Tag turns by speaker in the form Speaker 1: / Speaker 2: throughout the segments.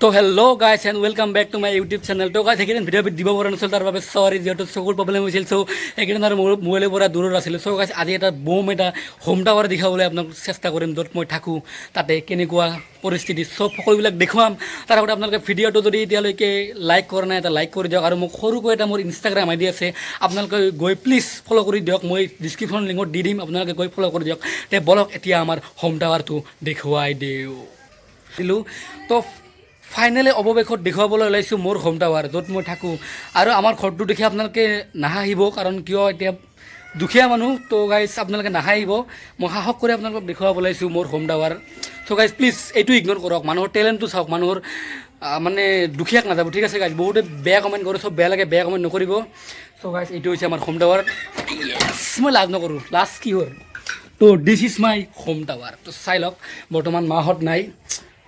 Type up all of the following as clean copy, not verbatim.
Speaker 1: তো hello guys and welcome back to my YouTube channel। তো গাইছ, সেইকেইদিন ভিডিঅ' দিব পৰা নাছিল, তাৰ বাবে চৰি। যিহেতু চকুৰ প্ৰব্লেম হৈছিল, চ' সেইকেইদিন আৰু মোৰ মোবাইলৰ পৰা দূৰত আছিলোঁ। চ' গাইছ, আজি এটা বম এটা হোম টাৱাৰ দেখাবলৈ আপোনাক চেষ্টা কৰিম, য'ত মই থাকোঁ তাতে কেনেকুৱা পৰিস্থিতি, চব সকলোবিলাক দেখুৱাম। তাৰ আগতে আপোনালোকে ভিডিঅ'টো যদি এতিয়ালৈকে লাইক কৰা নাই, এটা লাইক কৰি দিয়ক। আৰু মোক সৰুকৈ এটা মোৰ ইনষ্টাগ্ৰাম আই ডি আছে, আপোনালোকে গৈ প্লিজ ফ'ল' কৰি দিয়ক। মই ডিছক্ৰিপশ্যন লিংকত দি দিম, আপোনালোকে গৈ ফ'ল' কৰি দিয়ক। তে বলক, এতিয়া আমাৰ হোম টাৱাৰটো দেখুৱাই দিওঁ। দিলোঁ। তো ফাইনেলি অৱশেষত দেখুৱাবলৈ ওলাইছোঁ মোৰ হোম টাৱাৰ, য'ত মই থাকোঁ। আৰু আমাৰ ঘৰটো দেখি আপোনালোকে নাহাঁহিব, কাৰণ কিয় এতিয়া দুখীয়া মানুহ। তো গাইজ, আপোনালোকে নাহাঁহিব, মই সাহস কৰি আপোনালোকক দেখুৱাব ওলাইছোঁ মোৰ home tower. So' guys, please এইটো ইগন'ৰ কৰক, মানুহৰ টেলেণ্টটো চাওক, মানুহৰ মানে দুখীয়াক নাযাব, ঠিক আছে গাইজ? বহুতে বেয়া কমেণ্ট কৰে, চব বেয়া লাগে, বেয়া কমেণ্ট নকৰিব। চ' গাইজ, এইটো হৈছে আমাৰ হোম টাৱাৰ। য়েছ, মই লাজ নকৰোঁ, লাজ কিহৰ? তো this is my home tower। তো চাই লওক, বৰ্তমান মাহঁত নাই।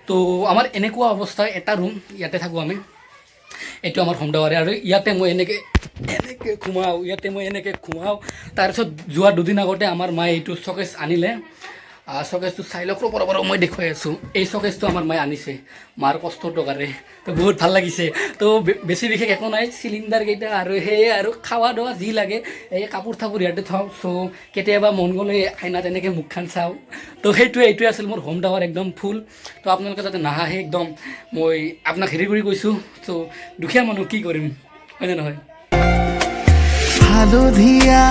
Speaker 1: তো আমাৰ এনেকুৱা অৱস্থা, এটা ৰুম, ইয়াতে থাকোঁ আমি। এইটো আমাৰ হোম টাৱাৰে আৰু ইয়াতে মই এনেকৈ এনেকৈ সোমাওঁ, ইয়াতে মই এনেকৈ সোমাওঁ। তাৰপিছত যোৱা দুদিন আগতে আমাৰ মায়ে এইটো চকেচ আনিলে। চকেচটো চাই লওক, ৰ'ব ৰ'ব, মই দেখুৱাই আছোঁ। এই চকেচটো আমাৰ মায়ে আনিছে মাৰ কষ্টৰ টকাৰে। তো বহুত ভাল লাগিছে। তো বেছি বিশেষ একো নাই, চিলিণ্ডাৰকেইটা আৰু সেয়ে আৰু খাৱা দোৱা যি লাগে, এই কাপোৰ চাপোৰ ইয়াতে থওঁ। চ' কেতিয়াবা মন গ'লে আইনাত এনেকৈ মুখখন চাওঁ। তো সেইটোৱে, এইটোৱে আছিল মোৰ হোম টাৱাৰ, একদম ফুল। তো আপোনালোকে যাতে নাহাঁহে, একদম মই আপোনাক হেৰি কৰি কৈছোঁ। চ' দুখীয়া মানুহ, কি কৰিম, হয়নে নহয়?
Speaker 2: হালধীয়া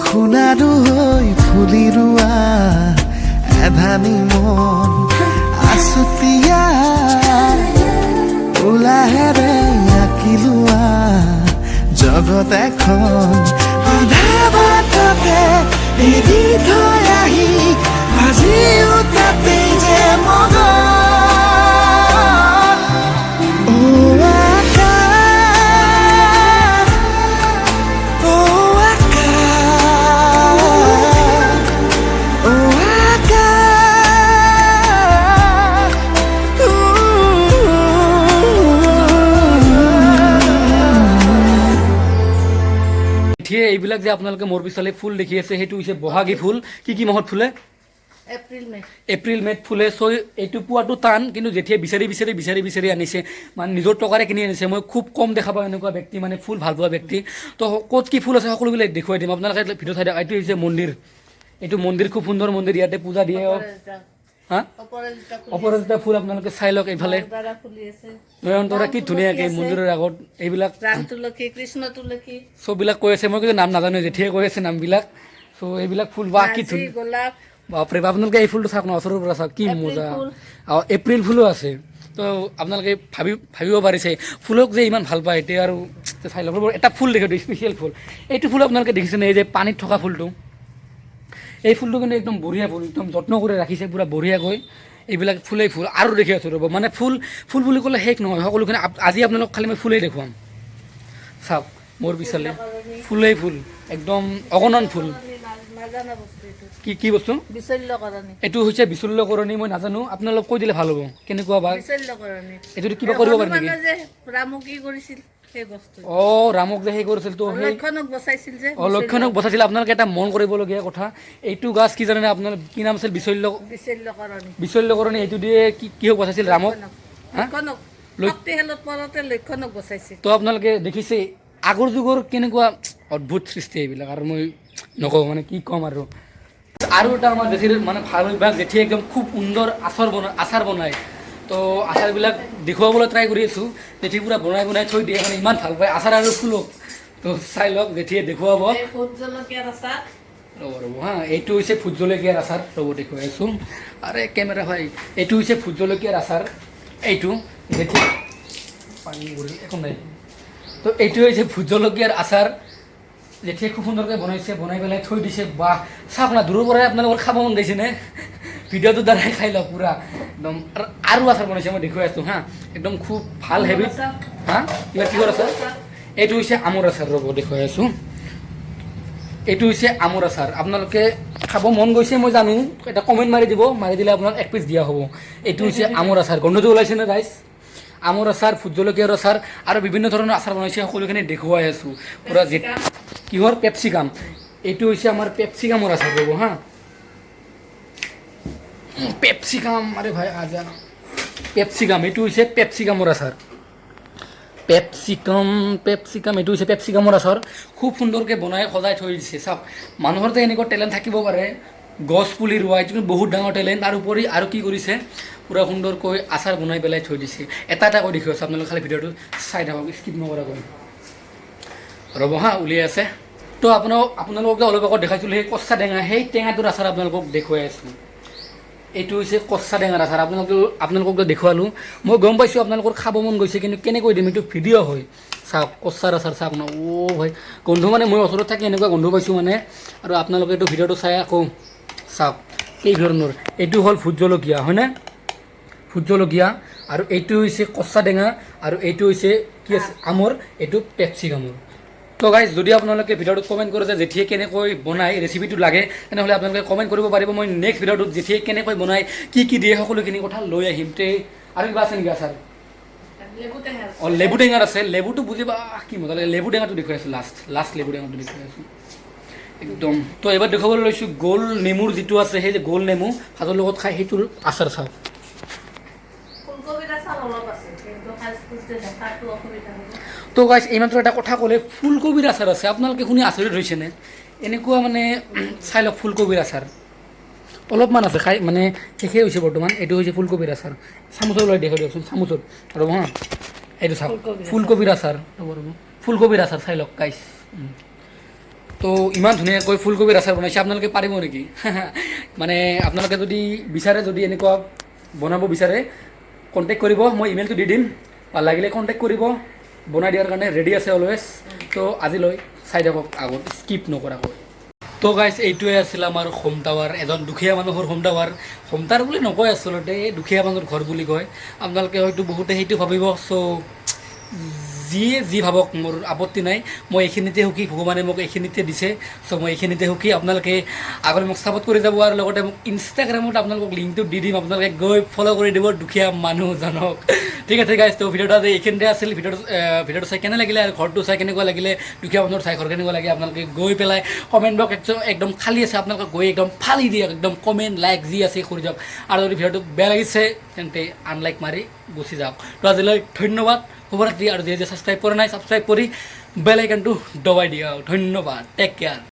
Speaker 2: সোণাৰু হৈ ফুলি ৰোৱা এধানি মন আছুতীয়া উলাহেৰে আঁকি লোৱা জগত এখন আধা বাটতে এৰি থৈ আহি আজিও তাতে যে মগন। অ আকাশ, অ আকাশ, অ আকাশ, উ।
Speaker 1: এতিয়া এইবিলাক যে আপোনালোকে মোৰ পিছফালে ফুল দেখি আছে, সেইটো হৈছে বহাগী ফুল। কি কি মাহত ফুলে?
Speaker 3: এপ্ৰিল মে।
Speaker 1: এপ্ৰিল মে'ত ফুলে। চ' এইটো পোৱাটো টান, কিন্তু যেতিয়া বিচাৰি বিচাৰি বিচাৰি বিচাৰি আনিছে, মানে নিজৰ টকাৰে কিনি আনিছে। মই খুব কম দেখা পাওঁ এনেকুৱা ব্যক্তি, মানে ফুল ভাল পোৱা ব্যক্তি। তো ক'ত কি ফুল আছে সকলোবিলাক দেখুৱাই দিম, আপোনালোকে ভিডিঅ' চাই দিয়ক। এইটো হৈছে মন্দিৰ, এইটো মন্দিৰ, খুব সুন্দৰ মন্দিৰ, ইয়াতে পূজা দিয়ে। হা।
Speaker 3: অপৰাজিতা ফুলি।
Speaker 1: অপৰাজিতা ফুল আপোনালোকে চাই লওক এইফালে।
Speaker 3: নয়নতৰা ফুলি আছে।
Speaker 1: নয়নতৰা, কি
Speaker 3: ৰাম
Speaker 1: ধুনীয়াকৈ
Speaker 3: তুলসী আছে।
Speaker 1: মন্দিৰৰ আগত এইবিলাক।
Speaker 3: ৰাম তুলসী, কৃষ্ণ তুলসী।
Speaker 1: চববিলাক কৈ আছে, মই কিন্তু নাম নাজানো, জেঠীয়ে কৈ আছে নামবিলাক। চ' এইবিলাক ফুল, বাহ, কি
Speaker 3: নাৰ্জী,
Speaker 1: ধুনীয়া!
Speaker 3: গোলাপ।
Speaker 1: বাপৰে বাপ, আপোনালোকে এই ফুলটো চাওক না, ওচৰৰ পৰা চাওক, কি
Speaker 3: এপ্ৰিল
Speaker 1: মজা!
Speaker 3: ফুল।
Speaker 1: আৰু এপ্ৰিল ফুলো আছে। তো আপোনালোকে ভাবিব পাৰিছে ফুলক যে ইমান ভাল পায়। এতিয়া আৰু চাই লওক ৰ'ব, এটা ফুল দেখো, স্পেচিয়েল ফুল। এইটো ফুল আপোনালোকে দেখিছেনে? এই যে পানীত থকা ফুলটো, এই ফুলটো কিন্তু একদম বঢ়িয়া ফুল, একদম যত্ন কৰি ৰাখিছে পূৰা বঢ়িয়াকৈ। এইবিলাক ফুলেই ফুল। আৰু দেখি আছোঁ ৰ'ব, মানে ফুল ফুল বুলি ক'লে শেষ নহয় সকলোখিনি। আজি আপোনালোক খালি মই ফুলেই দেখুৱাম। চাওক, মোৰ পিছালে ফুলেই ফুল, একদম অগণন ফুল।
Speaker 3: নাজানা বস্তু এইটো।
Speaker 1: কি কি বস্তু?
Speaker 3: বিশল্যকৰণী।
Speaker 1: এইটো হৈছে বিশল্যকৰণী। মই নাজানো, আপোনালোক কৈ দিলে ভাল হ'ব, কেনেকুৱা বা।
Speaker 3: বিশল্যকৰণী।
Speaker 1: এইটো কিবা কৰিব পাৰি নেকি?
Speaker 3: হনুমানে যে ৰামক কি কৰিছিল, সেই বস্তু।
Speaker 1: অঁ, ৰামক যে সেই কৰিছিল, তো সেই
Speaker 3: লক্ষণক বচাইছিল যে।
Speaker 1: অঁ, লক্ষণক বচাইছিল। আপোনালোকে এটা মন কৰিবলগীয়া কথা, এইটো গাছ কি জানেনে আপোনাৰ? কি নাম আছিল? বিশল্য
Speaker 3: বিশল্যকৰণী।
Speaker 1: বিশল্যকৰণী। এইটো দিয়ে কি কিহক বচাইছিল? ৰামক? হা?
Speaker 3: লক্ষণক। শক্তিশালত পৰতে লক্ষণক বচাইছিল।
Speaker 1: তো আপোনালোকে দেখিছে আগৰ যুগৰ কেনেকুৱা অদ্ভুত সৃষ্টি এইবিলাক। আৰু মই নকওঁ, মানে কি ক'ম আৰু। আৰু এটা আমাৰ জেঠীৰ মানে ভাল অভ্যাস, জেঠীয়ে একদম খুব সুন্দৰ আচাৰ বনায়। তো আচাৰবিলাক দেখুৱাবলৈ ট্ৰাই কৰি আছোঁ। জেঠী পূৰা বনাই বনাই থৈ দিয়ে, মানে ইমান ভাল পায় আচাৰ আৰু ফুলক। তো চাই লওক, জেঠীয়ে দেখুৱাব।
Speaker 3: এই ভোট জলকীয়াৰ আচাৰ।
Speaker 1: ৰ'ব ৰ'ব, হা, এইটো হৈছে ভোট জলকীয়াৰ আচাৰ। ৰ'ব, দেখুৱাই আছোঁ। আৰে কেমেৰা ভাই, এইটো হৈছে ভোট জলকীয়াৰ আচাৰ। এইটো জেঠী পানী পৰিল, একো নাই। তো এইটো হৈছে ভোট জলকীয়াৰ আচাৰ। জেঠীয়ে খুব সুন্দৰকৈ বনাইছে, বনাই পেলাই থৈ দিছে। বাহ, চাওক না, দূৰৰ পৰাই আপোনালোকৰ খাব মন গৈছেনে? ভিডিঅ'টোৰ দ্বাৰাই খাই লওক পূৰা একদম। আৰু আচাৰ বনাইছে, মই দেখুৱাই আছোঁ। হা, একদম খুব ভাল হেবিট। হা, কিবা কিহৰ আচাৰ? এইটো হৈছে আমৰ আচাৰ। ৰ'ব, দেখুৱাই আছোঁ। এইটো হৈছে আমৰ আচাৰ। আপোনালোকে খাব মন গৈছে মই জানো, এটা কমেণ্ট মাৰি দিব, মাৰি দিলে আপোনাক এক পিচ দিয়া হ'ব। এইটো হৈছে আমৰ আচাৰ। গোন্ধটো ওলাইছেনে ৰাইজ? আমৰ আচাৰ, ভোট জলকীয়াৰ আচাৰ আৰু বিভিন্ন ধৰণৰ আচাৰ বনাইছে, সকলোখিনি দেখুৱাই আছোঁ পূৰা। যে কিহৰ? পেপচিকাম। এইটো হৈছে আমাৰ পেপচিকামৰ আচাৰ। ৰ'ব, হা, পেপচিকাম। আৰে ভাই, আজা। পেপচিকাম, এইটো হৈছে পেপচিকামৰ আচাৰ। পেপচিকাম, পেপচিকাম, এইটো হৈছে পেপচিকামৰ আচাৰ। খুব সুন্দৰকৈ বনাই সজাই থৈ দিছে। চাওক, মানুহৰ যে এনেকুৱা টেলেণ্ট থাকিব পাৰে, গছ পুলি ৰোৱা, এইটো কিন্তু বহুত ডাঙৰ টেলেণ্ট। তাৰ উপৰি আৰু কি কৰিছে, পূৰা সুন্দৰকৈ আচাৰ বনাই পেলাই থৈ দিছে। এটা এটা কৈ দেখুৱাইছোঁ আপোনালোকে, খালি ভিডিঅ'টো চাই থাকক স্কিপ নকৰাকৈ। ৰ'ব হা, উলিয়াই আছে। তো আপোনালোকক যে অলপ আগত দেখাইছিলোঁ সেই কচা টেঙা, সেই টেঙাটোৰ আচাৰ আপোনালোকক দেখুৱাই আছোঁ। এইটো হৈছে কচা টেঙাৰ আচাৰ। আপোনালোকক যে দেখুৱালোঁ, মই গম পাইছোঁ আপোনালোকৰ খাব মন গৈছে, কিন্তু কেনেকৈ দিম, এইটো ভিডিঅ' হয়। চাওক, কচাৰ আচাৰ চাওক ন। অ' ভাই, গোন্ধ মানে মই ওচৰত থাকি এনেকুৱা গোন্ধ পাইছোঁ মানে। আৰু আপোনালোকে এইটো ভিডিঅ'টো চাই আকৌ চাওক কেই ধৰণৰ। এইটো হ'ল ভোট জলকীয়া, হয়নে? ভোট জলকীয়া। আৰু এইটো হৈছে কচা টেঙা। আৰু এইটো হৈছে কি আছে, আমৰ, এইটো পেপচিকামৰ। তো গাইজ, যদি আপোনালোকে ভিডিঅ'টোত কমেণ্ট কৰে যে জেঠীয়ে কেনেকৈ বনায়, ৰেচিপিটো লাগে, তেনেহ'লে আপোনালোকে কমেণ্ট কৰিব পাৰিব। মই নেক্সট ভিডিঅ'টোত জেঠীয়ে কেনেকৈ বনায়, কি কি দিয়ে, সকলোখিনি কথা লৈ আহিম। তে আৰু কিবা আছে নেকি আচাৰ?
Speaker 3: লেবু টেঙা আছে।
Speaker 1: অঁ, লেবু টেঙাৰ আছে। লেবুটো বুজিবা, কি মজা লাগে। লেবু টেঙাটো দেখুৱাই আছোঁ, লাষ্ট লাষ্ট লেবু টেঙাটো দেখুৱাই আছোঁ একদম। তো এবাৰ দেখুৱাবলৈ লৈছোঁ গোল নেমুৰ যিটো আছে, সেই যে গোল নেমু ভাতৰ লগত খাই, সেইটোৰ আচাৰ চাওক।
Speaker 3: ফুলকবিৰ আচাৰ অলপ আছে, কিন্তু সাজটো দেখাটো অসুবিধা হ'ব।
Speaker 1: তো গাইছ, এইমাত্ৰ এটা কথা ক'লে, ফুলকবিৰ আচাৰ আছে। আপোনালোকে শুনি আচৰিত হৈছেনে? এনেকুৱা মানে চাই লওক, ফুলকবিৰ আচাৰ অলপমান আছে, খাই মানে শেষেই হৈছে বৰ্তমান। এইটো হৈছে ফুলকবিৰ আচাৰ। চামুচৰ ওলাই দেখুৱাই দিয়কচোন, চামুচত। ৰ'ব হা, এইটো চাওক।
Speaker 3: ফুলকবিৰ আচাৰ।
Speaker 1: ফুলকবিৰ আচাৰ, ৰ'ব ৰ'ব, ফুলকবিৰ আচাৰ চাই লওক গাইছ। তো ইমান ধুনীয়াকৈ ফুলকবিৰ আচাৰ বনাইছে, আপোনালোকে পাৰিব নেকি? মানে আপোনালোকে যদি বিচাৰে, যদি এনেকুৱা বনাব বিচাৰে, কণ্টেক্ট কৰিব। মই ইমেইলটো দি দিম, বা লাগিলে কণ্টেক্ট কৰিব, বনাই দিয়াৰ কাৰণে ৰেডি আছে অলৱেজ। তো আজিলৈ চাই থাকক আগত স্কিপ নকৰাকৈ। তো গাইছ, এইটোৱে আছিল আমাৰ হোম টাৱাৰ, এজন দুখীয়া মানুহৰ হোম টাৱাৰ। হোম টাৱাৰ বুলি নকয় আচলতে, এই দুখীয়া মানুহৰ ঘৰ বুলি কয়। আপোনালোকে হয়তো বহুতে সেইটো ভাবিব। চ' যিয়ে যি ভাবক, মোৰ আপত্তি নাই। মই এইখিনিতে সুখী, ভগৱানে মোক এইখিনিতে দিছে, চ' মই এইখিনিতে সুখী। আপোনালোকে আগলৈ মোক ছাপোৰ্ট কৰি যাব আৰু লগতে মোক ইনষ্টাগ্ৰামত আপোনালোকক লিংকটো দি দিম, আপোনালোকে গৈ ফ'ল' কৰি দিব দুখীয়া মানুহজনক। ঠিক আছে গাইজ, তো ভিডিঅ'টো আজি এইখিনিতে আছিল। ভিডিঅ'টো চাই কেনে লাগিলে আৰু ঘৰটো চাই কেনেকুৱা লাগিলে, দুখীয়া মানুহৰ চাই ঘৰ কেনেকুৱা লাগে, আপোনালোকে গৈ পেলাই কমেণ্ট বক্স একদম খালী আছে, আপোনালোকে গৈ একদম ফালি দিয়ক, একদম কমেণ্ট লাইক যি আছে কৰি দিয়ক। আৰু যদি ভিডিঅ'টো বেয়া লাগিছে, তেন্তে আনলাইক মাৰি গুচি যাওক। তো আজিলৈ ধন্যবাদ, শুভৰাত্ৰি। আৰু যিয়ে ছাবস্ক্ৰাইব কৰা নাই, ছাবস্ক্ৰাইব কৰি বেল আইকনটো দবাই দিয়ক। ধন্যবাদ, টেক কেয়াৰ।